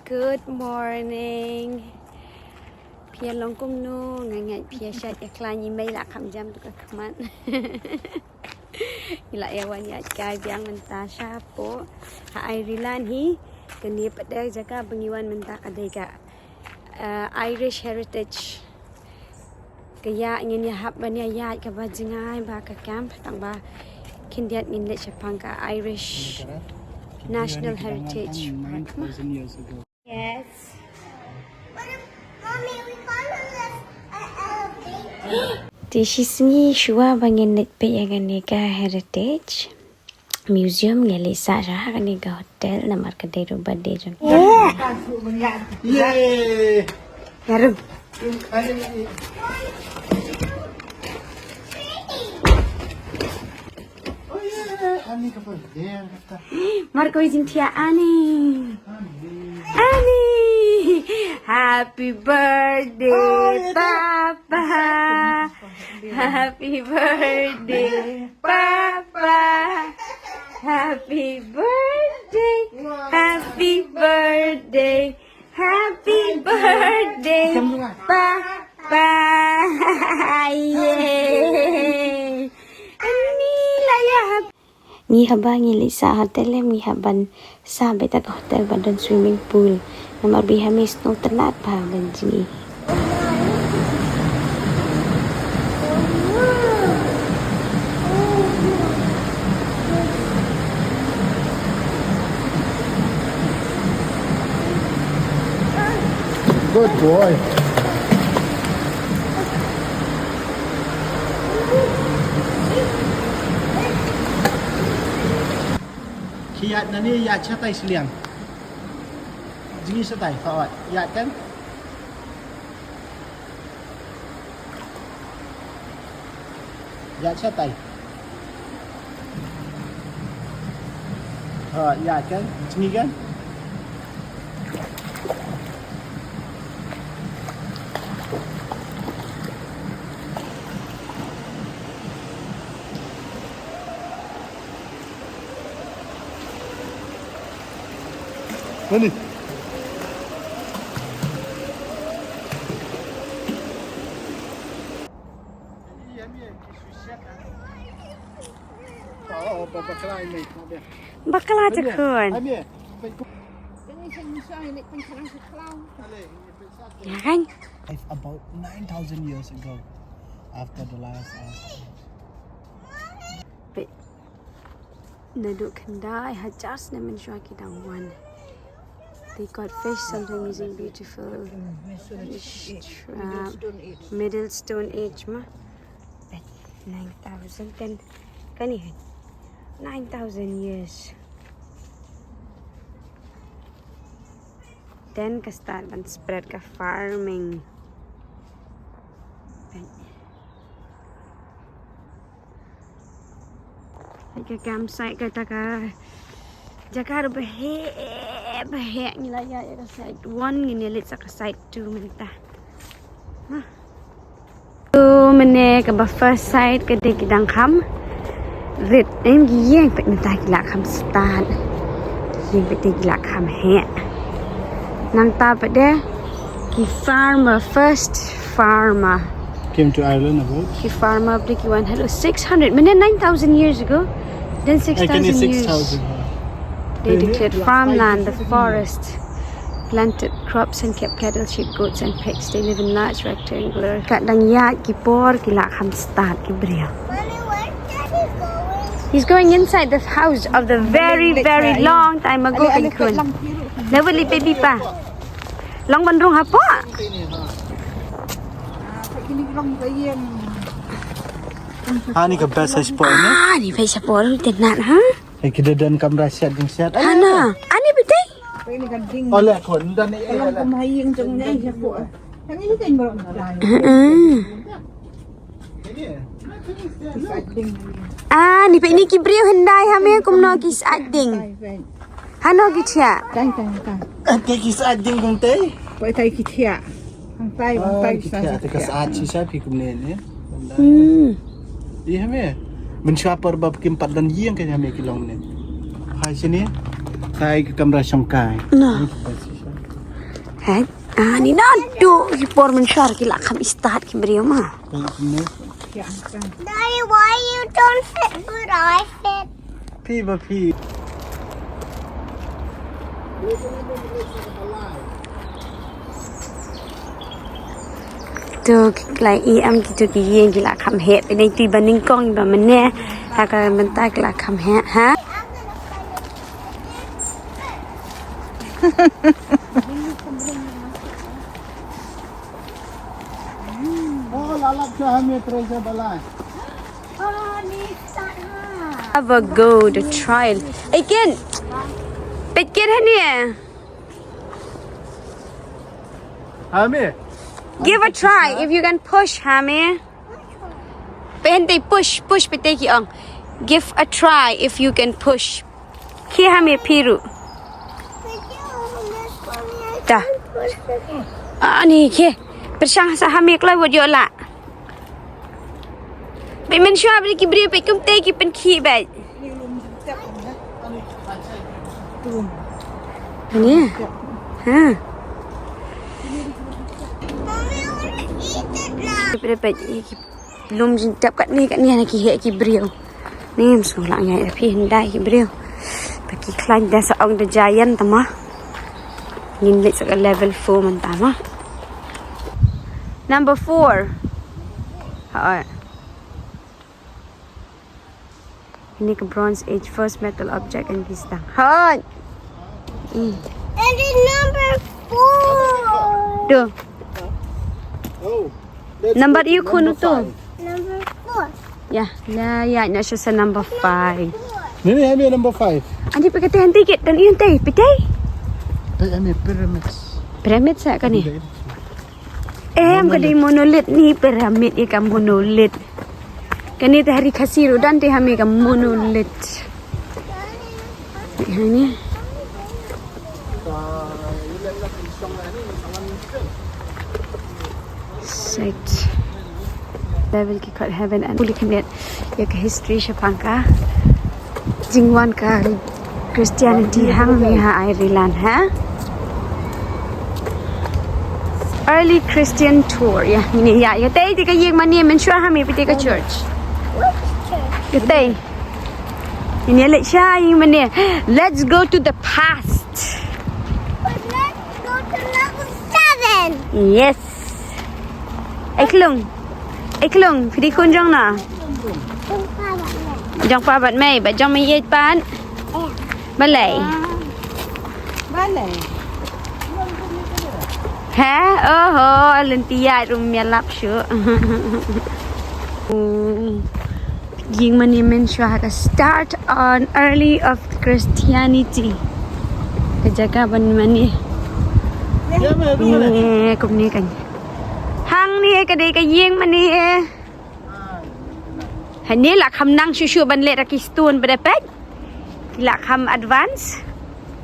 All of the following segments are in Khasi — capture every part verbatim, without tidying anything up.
Good morning. Phi ïa long kumno? Nga ngeit phi ïa shait ïa khlaiñ, i mei la kham jam tu ka khmat. Ngi la ïa wan ïaid kai biang mynta shapoh ha Ireland hi. Kane pat de jaka ba ngi wan mynta ka dei ka, eh, Irish Heritage. Ka ïa ngin ïa hap ban ïa ïaid kaba jngai ba ka camp, tang ba khyndiat ngin leit shaphang ka Irish National Heritage Park. Yes. Te shi sngi shuwa ba ngin leit peit ïa kane ka Heritage Museum, ngi leit sah sha kane ka hotel namar ka dei ruh birthday jong. Yay! Harum. Ani ka pa dia kata. Marco izin tia ani. Ani. Happy birthday, Papa. Happy birthday, Papa. Happy birthday. Happy birthday. Happy birthday, Papa. Yay. Ani la ïa hap. Ngi haba ngi leit sah hotel em, ngi hap ban sah beit ha ka hotel ba don swimming pool. Namar ba ha mei snow tynat ba ban jngi. Good boy. Ki ïaid na ni, ïaid shatai sliang. Jngi shatai, ka ot. Ïaid kan? Ïaid shatai. Ha, ïaid kan? Jngi kan? Ani. Bakla te khun. Ïa kan? About nine thousand years ago, after the last ice age. Naduh khyndai hajar snem mynshuwa ki dang wan. They got fish, something amazing, beautiful fish trap. Middle Stone Age ma. Nine thousand kan. Kane kan. Nine thousand years. Then ka start ban spread ka farming. Ka campsite kata ka jaka ruh ba heh, ba heh, ngi la ïaid ïa ka site one, ngin ïa leit sa ka site two mynta. Ha. To mynne kaba first site ka dei ki dang kham rit, em ki ïeng pat mynta ki la kham start. Ki ïeng pat ki la kham heh. Nangta pat de ki farmer, first farmer. Came to Ireland about? Ki farmer bri ki wan hello six hundred, mynne nine thousand years ago. Then six thousand years. They declared farmland, the forest, planted crops and kept cattle, sheep, goats and pigs. They live in large rectangular. Kat dang ïaid ki por ki la kham start ki briew. Mommy, where's Daddy going? He's going inside the house of the very, very long time ago. Kan khun. Never leave baby pa. Long ban rung hapoh. Ani ka best ha spot ni. Ah, ni best spot ni, tynat ha. Ai ki da don kamra siat ding siat. Hana, ani betai. Ole khun, don ni. Ani peit ni ki briew hyndai ha me kumno ki sait ding. Hano ki thiah. Tang tang tang. Ki sait ding kumtai. Poi tai ki thiah. Hang tai, hang tai ki thiah. Ka sait shisha phi kumne ne. Hmm. Ïa me. Mynshuwa por ba kim pat don ïing ka ïa me ki long ne. Hai sini. Tai ki kamra shongkai. Na. Ki pat shisha. Ani naduh ki por mynshwa ki la kham start ki briew ma. Daddy, why you don't fit but I fit? Phi ba phi. To ki la i am kito ki ïeng ki la kham heh. Pynban tu ba nyngkong ba mynne ha ka mynta ki la kham heh ha. Oh, lalap sa hami treasure balai. Have a go the trial. Again. Peit kit hangne. Hami. Give a try if you can push, Hami. Peit hangtei, push, push, peit hangtei ki ong. Give a try if you can push. Khie Hami phi ruh. Ta. Ani khie. Pyrshang sa Hami kloi wat ïoh lah. Peit mynshwa bad ki briew peit kumtei ki pynkhih bad. Ani. Ha. Peit peit ki lum jingtep katne katne na ki heh ki briew. Ni ym sngewlah ïa phi hyndai ki briew. Ba ki khlaiñ da sa ong da giant tama. Ngin leit sa ka level four mynta ma. Number four. Ha. Ini ka Bronze Age first metal object and ki stang. Ha. Hmm. That is number four. Tu. Oh. Number ïa u khun uto. Number four. Ïa, ïa, ïa, na shu sa number five. Ni ni, hami number five. Ani peit kata hangtei kit, don ïa hangtei, peit hangtei. Peit hami pyramids. Pyramids sa kane. Em, ka dei monolith ni, pyramid ïa ka monolith. Kane te ha ri Khasi ruh don te Hami ka monolith. Ïa ni. Site. Level ki kot heaven and puli kyndiat ïa ka history shaphang ka jingwan ka Christianity hangne ha Ireland ha. Early Christian tour. Ïa, ngin ïa, ïa tei te ka ïing mane mynshuwa Hami phi te ka church. Ïa tei. Ngin ïa leit sha ïing mane. Let's go to the past. But let's go to level seven. Yes. Ai Klung. Ai Klung, phi dei khun jong no? Jong pa bad mei. Jong pa bad mei, bad jong mei ïeit pat? Balei? Balei? Ha? Oho, lynti ïaid ruh ym ïalap shuh. Ïing mane mynshuwa ha ka start on early of Christianity. Ka jaka ban mane. Ne, kumne kan. Hangne ka dei ka ïing mane. Hangne la kham nang shuh shuh ban leh da ki stone ba da peit. Ki la kham advance.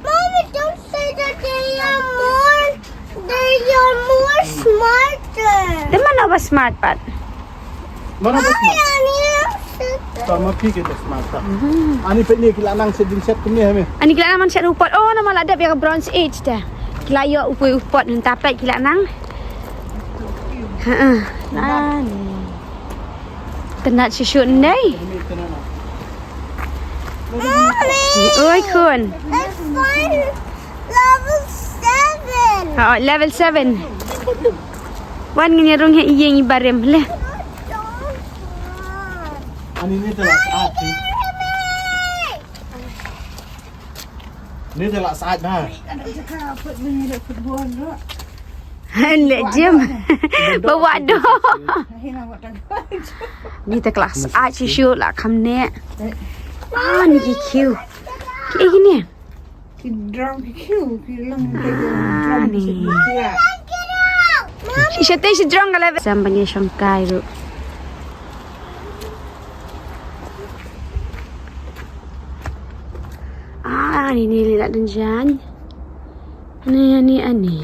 Mommy, don't say that they are more, they are more smarter. Te mano ba smart pat? Mano ba smart? Ani, ani, ta ma phi ki ta smart ta. Ani peit ne ki la nang shet jingset kumne Hami. Ani ki la nang man shet u pot. Oh, namar la dep ïa ka Bronze Age te. Ki la ïoh u poi u pot nangta peit ki la nang. Ha. Ani. Tynat shisha ndai. Oi khun. Let's find level seven. Oh, level seven. Wan ngin ïa rung ha ïing i barim le. Ani ni tynat. Ni te la sait ba. Han le gym. Ba wad doh. Ni te la sait shisha la kham ne. Ah, ni ki khiew. Ki ei kine? Ki drum ki khiew, ki long ki drum. Ah, ni. Shisha te shi drum ka le. Sam ban ïa shong kai ruh. Ah, ani ni lei la don jan. Ani, ani, ani.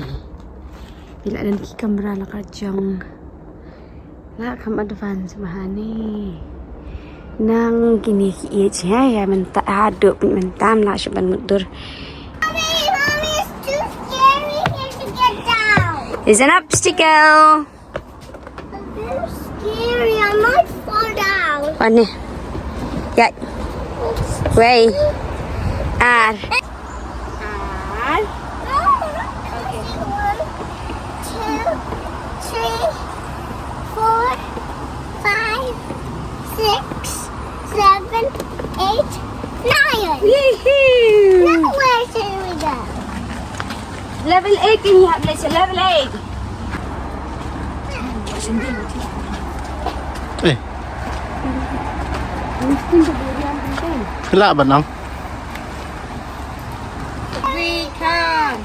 Lei la don ki kamra la ka jong. La kham advance bha ni. Nang kine ki age ha, ïa mynta haduh pyn mynta ym lah shuh ban mutdur. Mommy, Mommy, it's too scary here to get down. Is an obstacle. Very scary. I might fall down. One. Yeah. Way. Ah. Ah. Okay. One, two, three, four, five, six, seven, eight, nine. Woohoo! Now where should we go? Level eight, can you have, let's say, level eight? Eh. Phi lah ban ong? We come.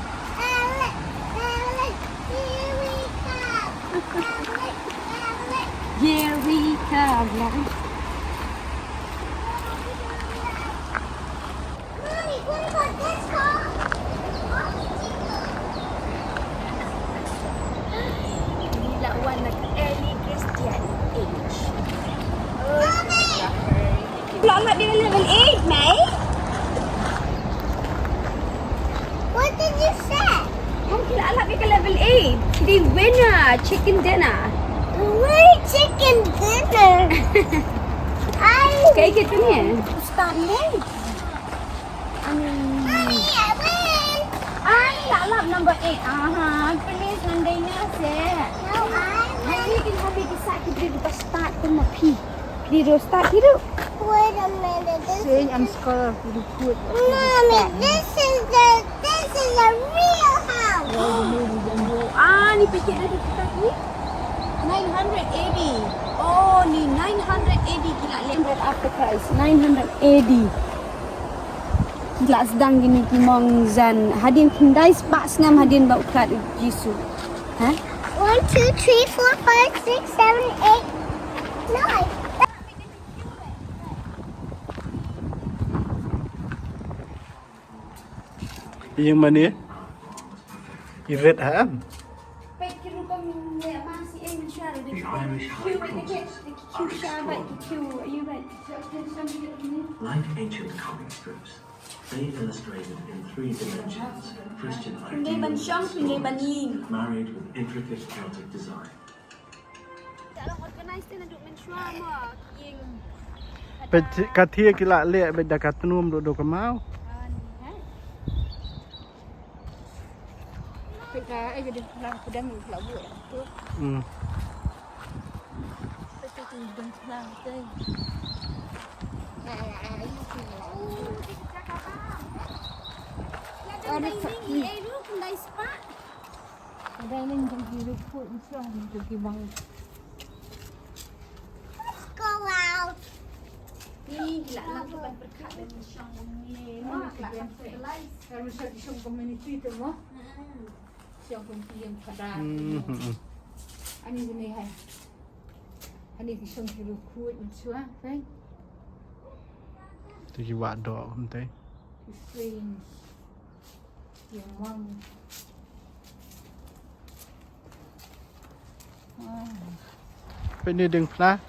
Here we come. Mommy, what about this car? Ila wan na ka early Christian age. Oh, Mommy! Lah lap ïa ka level eight, mate. What did you say? Hong ki lah lap ïa ka level eight. The winner, chicken dinner. Why chicken dinner? I Kaei kata ne? Start ne? Ani. Mommy, I win. Ani lah lap number eight. Aha, please nang dei na se. No, I win. Ani kin ha mi ki sa ki briew ba start kum ma phi. Phi ruh start phi ruh. Wait a minute. This Sing is and just scholar phi ruh kut. Mommy, this is the, this is a real house. Ani paket dah kita ni. Nine hundred A D. Oh, ni nine hundred A D ki la leh. After Christ, nine hundred A D. Ki la sdang kine ki monks hadien khyndai spah snem hadien ba u khlad u Jisu. Ha? One, two, three, four, five, six, seven, eight, nine. Ïing mane? I rit ha em? Like ancient comic strips, they illustrated in three dimensions Christian ideals, married with intricate Celtic design. Peit ka thie ki la leh beit da ka tnum ruh da ka maw. Peit ka, eh, ka dang la, ka dang la buh. Hmm. Peit ka dang la, peit. Ada satu. Ada yang jong ki ruh put, jong ki bang. Let's go out. Ni, ki la nang ki ban pyrkhat ban shong kum ne. Mo, ki la nang fertilize. Kan masa ki shong community tu mo. Hmm. Shong kum ki ïing khadar. Hmm, hmm, hmm. Ani sini hai. Ani ki shong ki ruh put, jong, kan. Te ki wah doh, kan te. Ki spring. Peit ne diengphna.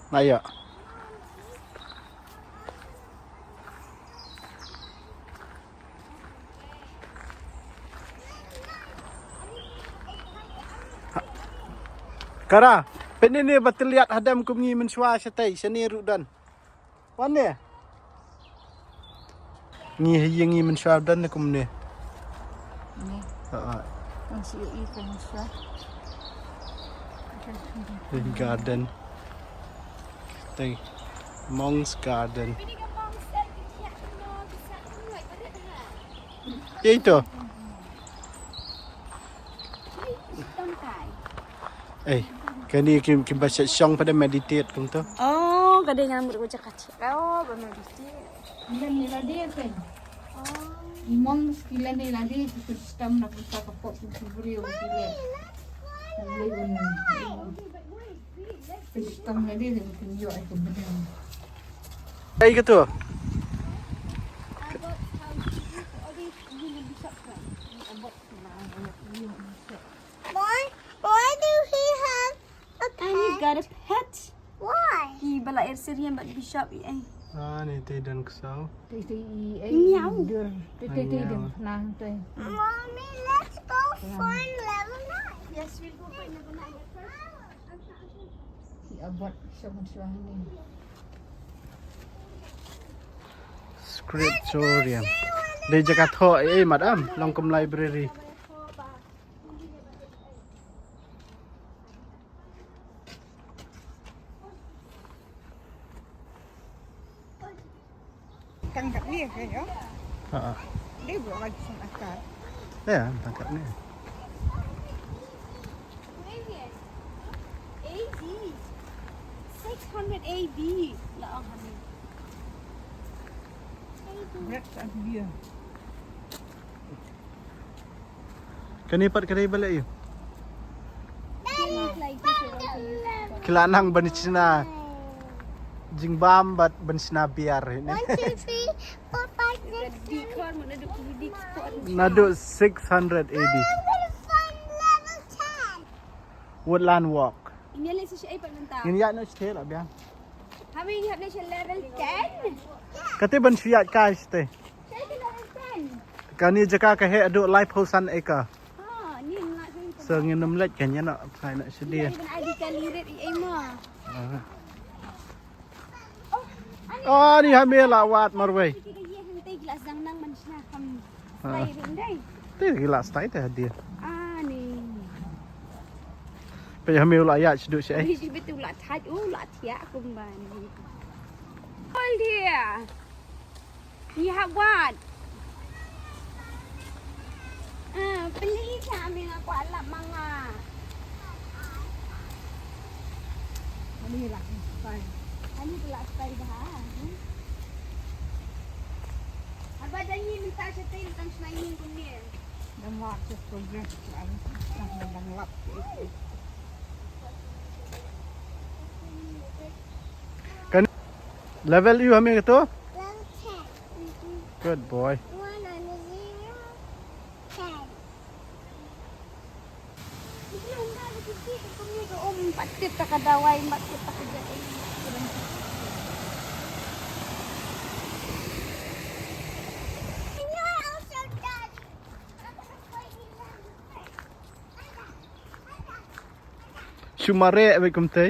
Nga ïoh. Kara, peit ne ne ba tylliat hadem kum ngi mynshuwa shatei, shane ruh don. Wan ne. Ngi ha ïing ngi mynshuwa don ne kumne. Ni. Ha, ha. Nang shu ïohi ka mynshuwa. Garden. Teng. Monk's Garden. Ïa ito. Eh, kane ki, ki ba shet shong pat da meditate kumto. Oh, ka dei ngan mut ka jaka thiah. Oh, ba meditate. Ngan ni lade kan. Oh. Monks ki lane lade ki system na pynta ka pop ki briew ki le. System lade ki kin ïoh ai ka bneng. Ai ka tu. Why, why do he have Ada pet. Why? Ki bala er serian bad bishop i ai. Ah, ni te dan kesau. Te te i ai. Miau. Dur. Te te te Miau. Dan nang te. Mommy, let's go find level nine. Yes, we'll go find level nine. Ki abot song song ni. Scriptorium. Dei jaka thoh eh, madam, long kum library. Tangkap ni ke yo? Ha. Dia buat lagi sama akar. Ya, tangkap ni. A B. Six hundred A B. La ang hamil. Bread and beer. Kane pat kane ba leh ïa u. Ki la nang ban shna jingbam bad ban shna beer hi ne. One, two, three, four, five, six, seven. Naduh six hundred A D. Woodland Walk. Ngin ïaid noh shatei la biang. Kata ban shu ïaid kai shatei. Kane jaka ka heh haduh laiphew san acre. So ngin ym leit kan ïa na apply na shadien. Ah. Oh, ni ha me la wad marwei. Te ki la stai te hadia. Pe ha me la ïa shu sha. Ni shi betu la thaj u la thiah kumban. Ol dia. Ni ha wad. Ah, peli ka me nga kwah lap ma nga. Ani la stai. Ani la stai bha. Aba da ni mynta shatei tang shnai ni kumne. Da mark of progress la. Dang lap. Kan level ïa u ha me kato? Level ten. Good boy. One on a zero, ten. Shumare ave kumte.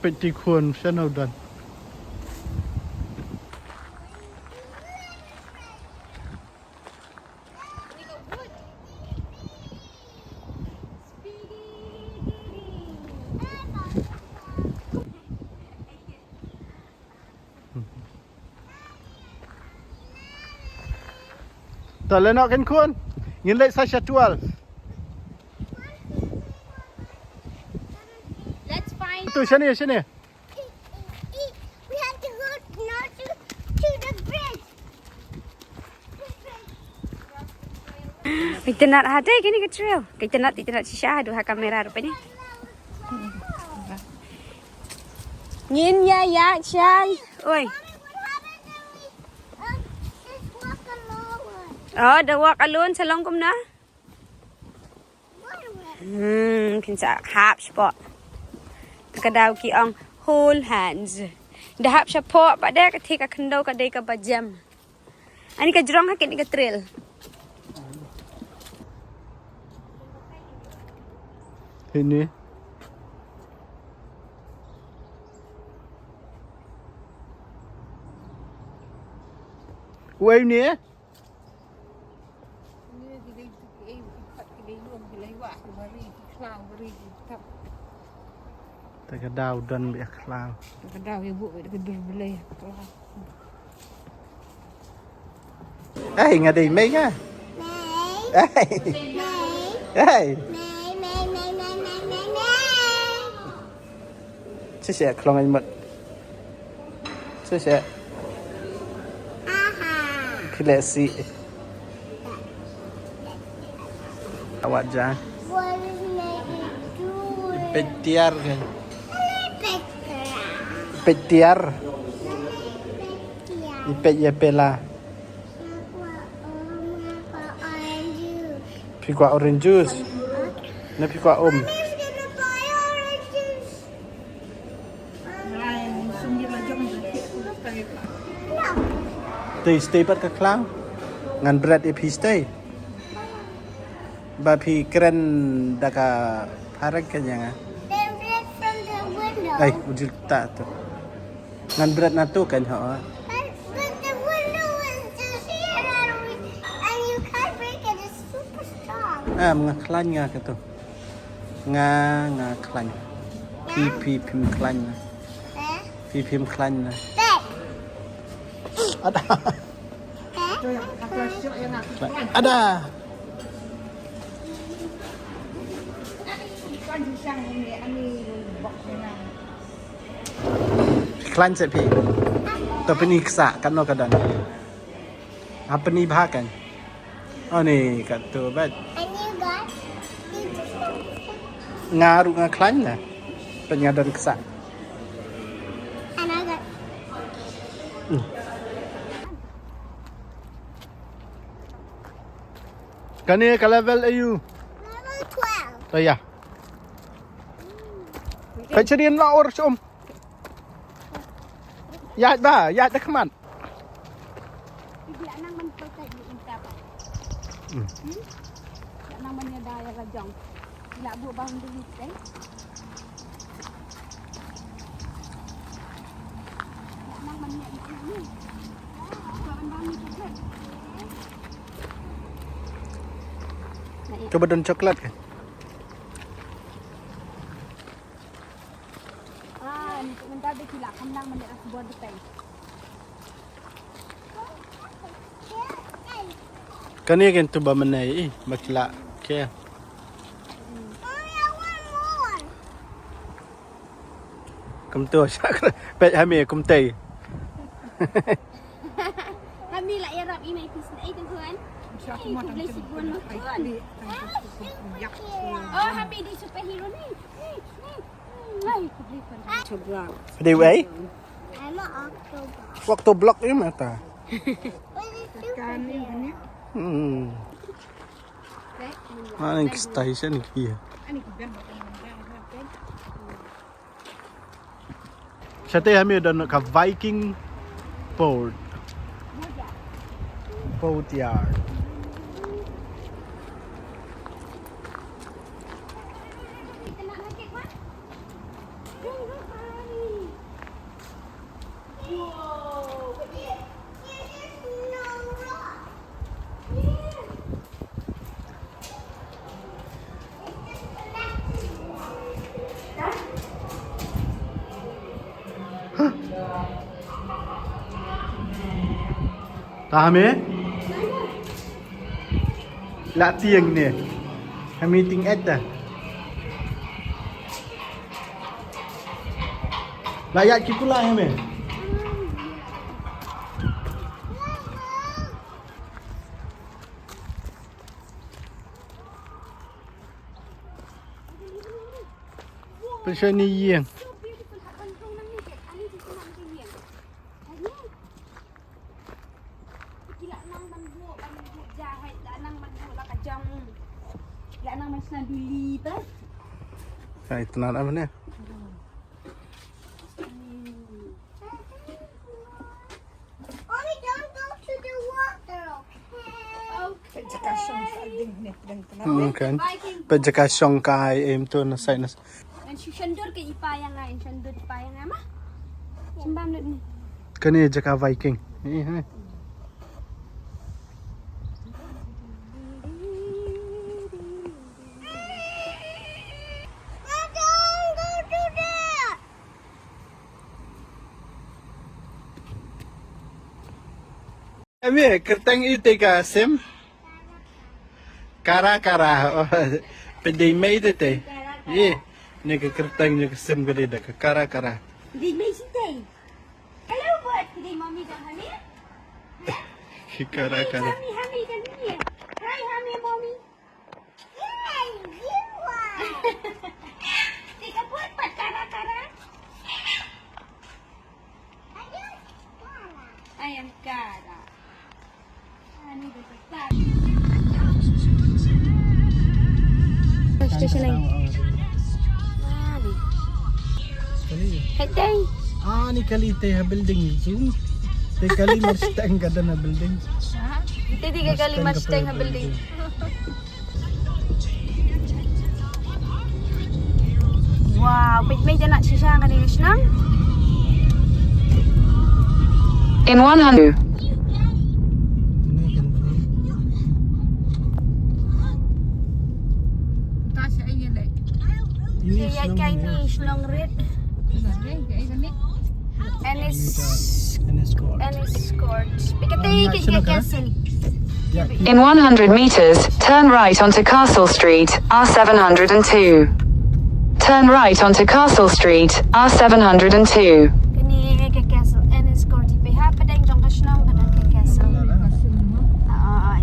Peti khun shanau dan. Ta leh noh kan khun. Ngin leit sa sha twelve. Let's find. Tu shane shane. We have to go now to, to the bridge. Ka itynnad ha te kane ka trail. Ka itynnad, itynnad shisha haduh ha kamera ruh pynïaid. Ngin ïa ïa shai. Oi. Mommy, what happens when we, um, just walk alone? Oh, da walk alone sa long kumno? Hmm, phin sa hap shapoh. Ka daw ki ong hold hands. Da hap shapoh pat de ka thik ka khyndew ka dei kaba jem. Ani ka jrong ha kane ka trail. Hini. Uei ni? Te ka daw don bad ka khlaw. Te ka daw ïa buh bad ka dur Blei ka khlaw. Ei, nga dei mei nga. Ei. Ei. Shisha klong ai mut. Shisha. Aha. Khleh si. Awat ja. Petiar kan. Petiar. I peit ïa pela. Phi kwah orange juice? Na phi kwah um? Te stay pat ka khlang. Ngan bret ïa phi stay. Ba phi kren da ka phareng ka ïa nga. Ai, ujil ta tu. Ngan bret na tu kan ho. But, but the window is just here and, we, and you can't break it. It's super strong. Ah, nga khlaiñ nga ka tu. Nga, nga khlaiñ. Phi, phi, phim khlaiñ na. Eh? Phi, phim khlaiñ na. Babe. Ada. Eh? Ada. Khlaiñ se phi. To pyni ksa katno ka don. Ha pyni bha kan. Ani katto bad. Nga ruh nga khlaiñ na. Peit nga don ksa. Kane ka level aïu? Level twelve. To ïa. Ka chadien la or shum. Ïaid ba, ïaid da khmat. Cuba don coklat kan? Ah, ni tu mentah deh kila kandang menit aku buat betai. Kane kan tu ba mynne i ba ki la ke. Kum tu sa pet hami kum tei. Hami la ïarap i mai pis na i tu kan. Khublei shibun ma tu. Oh, hami di superhero ni. Ni, ni. Ai, khublei shibun. Dei wei? I'm an Octoblock. Octoblock ïa mata. What is superhero? Hmm. Ani ki station ki. Shatei hami don ka Viking port. Boatyard. Ta hame? La tieng ne. Hame ting et ta. La ïa ki pula hame. Pynshoi ni ïing. Hai, tnat apa ne? Mommy, don't go to the water, okay? Okay. Peit jaka shong ka ai em tu na side na. Ngan shu shandur ka i pa ïa nga, ngan shandur i pa ïa nga ma. Sembam lut ni. Kane jaka Viking. Eh, hai. Ame, kyrteng ite ka sim? Kara kara. Oh, peit dei mei te te. Ye, ne ka kyrteng ne ka sim ka dei da ka kara kara. Dei mei site. Hello, bud. Dei mommy dang hami? Ki kara kara. Hami, hami dang hami. Hi, hami, mommy. Hey, you are. Dei ka bud pat kara kara. Are you Kara? I am. Station lain. Kali. Hai, tei. Ah, ni kali tei ha building zoom. Tei kali mar steng ka dang ha building. Tei tei kali mar steng ha building. Wow, peit mei jana shisha kane ka shnong. In one hundred. Ïa, ïa, kaei ni shnong rit. Ennis, Ennis Court. Ennis Court. Peit kata ka castle. In one hundred meters, turn right onto Castle Street, R seven hundred and two. Turn right onto Castle Street, R seven hundred and two. Kane ka castle, Ennis Court. Peit ha pdeng jong ka shnong ka don ka castle. Ah.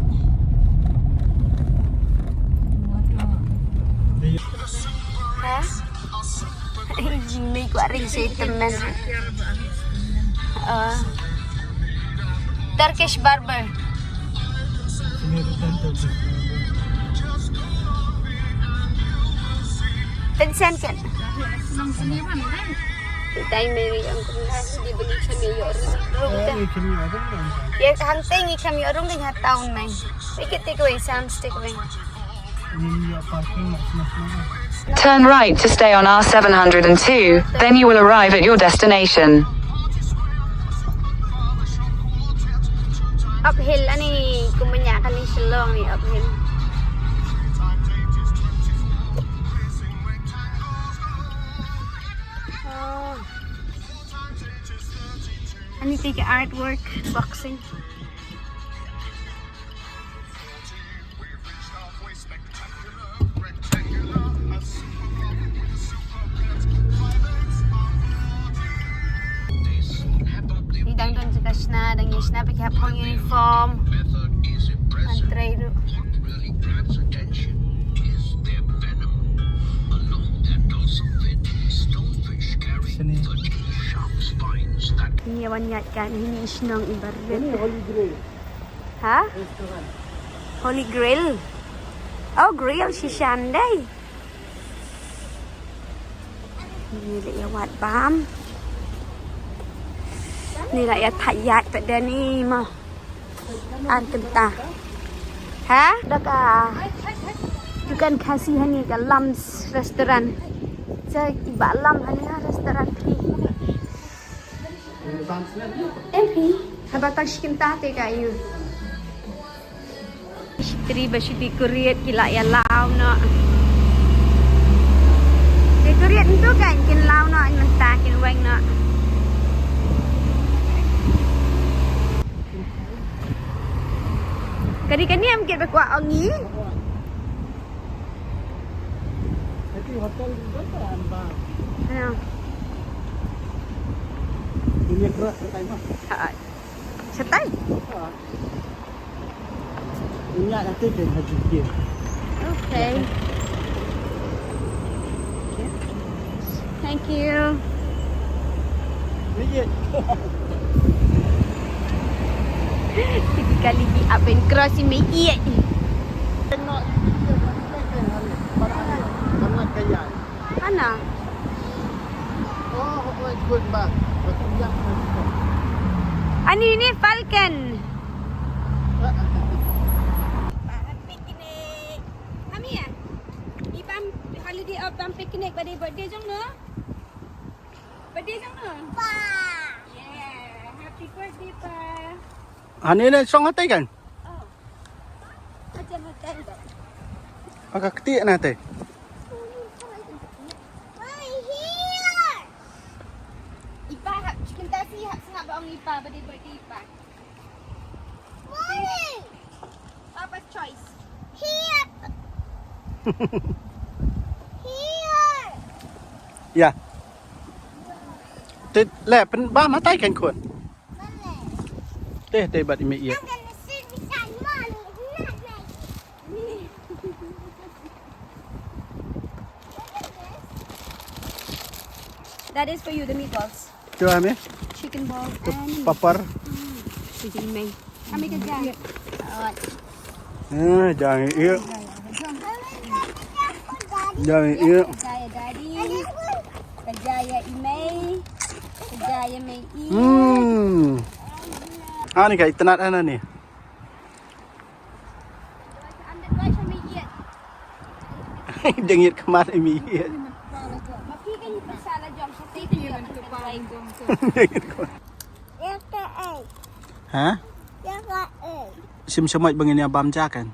Ha? Jingmut kwah ring sha tymmen. Ah. Turkish barber. Ten cent kan. Dei mei ri ang kumna di beli kami ïoh rung. Ïa hangtei ngi kami ïoh rung dei ha town mei. Ikit take away, Sam, take away. Turn right to stay on R seven hundred and two, then you will arrive at your destination. Uphill, ani kumnya kani Shillong ni uphill. Oh. Ani take artwork, boxing. Ngi dang don jaka shna, dang ïa shna ba ki hap hong uniform. Ngan trei ruh. Ngi wan ïaid ka hini shnong i barit. Ha? Holy Grail. Oh, Grail shisha ndei. Ni la ïa wad bam. Ni la ïa thait ïaid pat da ni mo. Ar kynta. Ha? Da ka dukan Khasi hani ka Lam's Restaurant. Sa ki ba lam hani ha restaurant phi. Em phi, haba tang shi kynta te ka ïu. Shi tri ba shi decorate ki la ïa law noh. Decorate ntu kan kin law noh mynta kin weng noh. Kani kani em kit ba kwah ong i. Ati hotel di hotel ba. Ano? Dunia kerak sa tai mah. Ha. Sa tai? Ha. Dunia nanti ke haji ke. Okay. Thank you. Tiga kali di up and cross i mei iet. Ana. Ani ni Falcon. Picnic. Ami ya? I bam holiday of bam picnic ba dei birthday jong no. Birthday jong no. Pa. Yeah, happy birthday pa. Ani ne song hatai kan? Oh. Aja hatai. Aka kti na hatai. Ipa hap chicken tasi hap sngap ba ong ipa ba dei birthday ipa. Papa's choice. Here. Here. Ya. Te le pen ba matai kan khun. Te te bat imi iya. That is for you, the meatballs. Cuba ambil. Chicken balls and papar. Chicken mei. Kami kerja. Alright. Eh, jangan iya. Jangan iya. Kerja ya Daddy. Kerja ya Imei. Kerja ya Mei. Hmm. Ani kai tenat ana ni. Dengit kemat imi. Ha? Sim semai bengin ya bam jakan.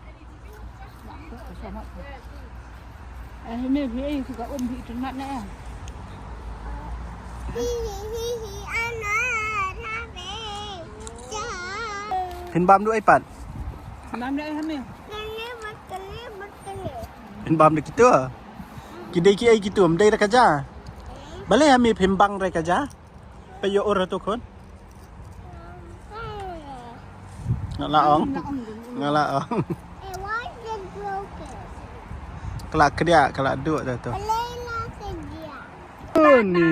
Phin bam du ai pat. Phin bam de kitu. Ki dei ki ai kitu, em dei da kaja. Balei hami phin bang dei kaja. Pe yo ur tu khun. Nga la ong. Nga la ong. Kala kedia, kala duk da tu. Ni.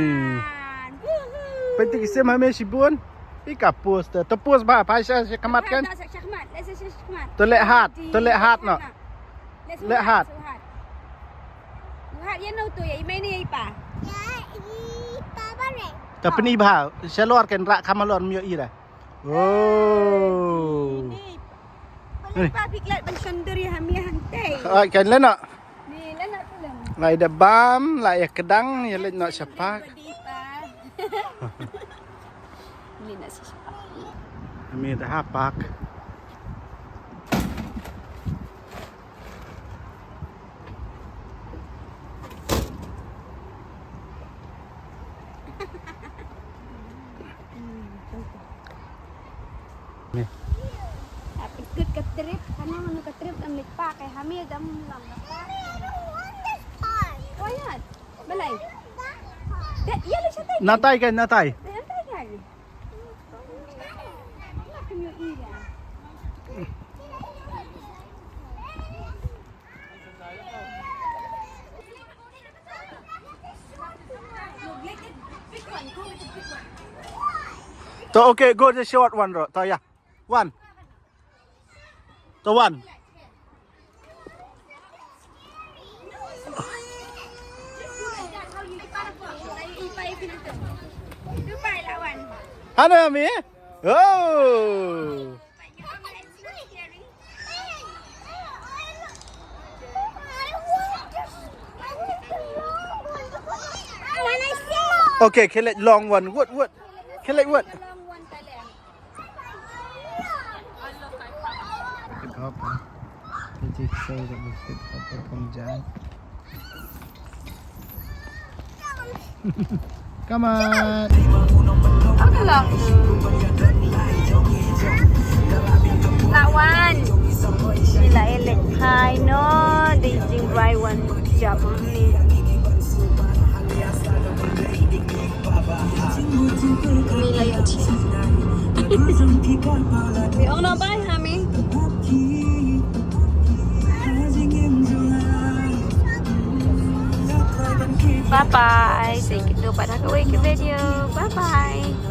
Peti kisim hami shibun. Ika pus tu. Tu pus ba, pa sha sha kemat kan. Tu lek hat, tu lek hat no. Lek hat. Hat ya no tu ya Imei ni ya Ipa. Ya Ipa bare. Tapi ni ba, shalor kan rak kamalor mio ira. Oh. Ni. Balik pa piklat ban shondur ya hami hangtai. Ai kan lena. Ni lena tu lem. Lai da bam, lai ya kedang, ya lek no shapak. Ni na shapak. Hami da hapak. Ka trip, ka trip kam leit pa kai hami dam lam. Why not? Balai. Natai kan, natai. Natai kan. To, okay, go the short one, ro. To, yeah. One. To, one. Hana mi? Oh. Okay, collect long one. What, what? Collect what? Come on. That one. Sila elek kai no, they jing rai one jab ni. Ni la ya chi. Ni ong na bai ha mi. Bye bye. Say kito pat ha kawei ka video. Bye bye.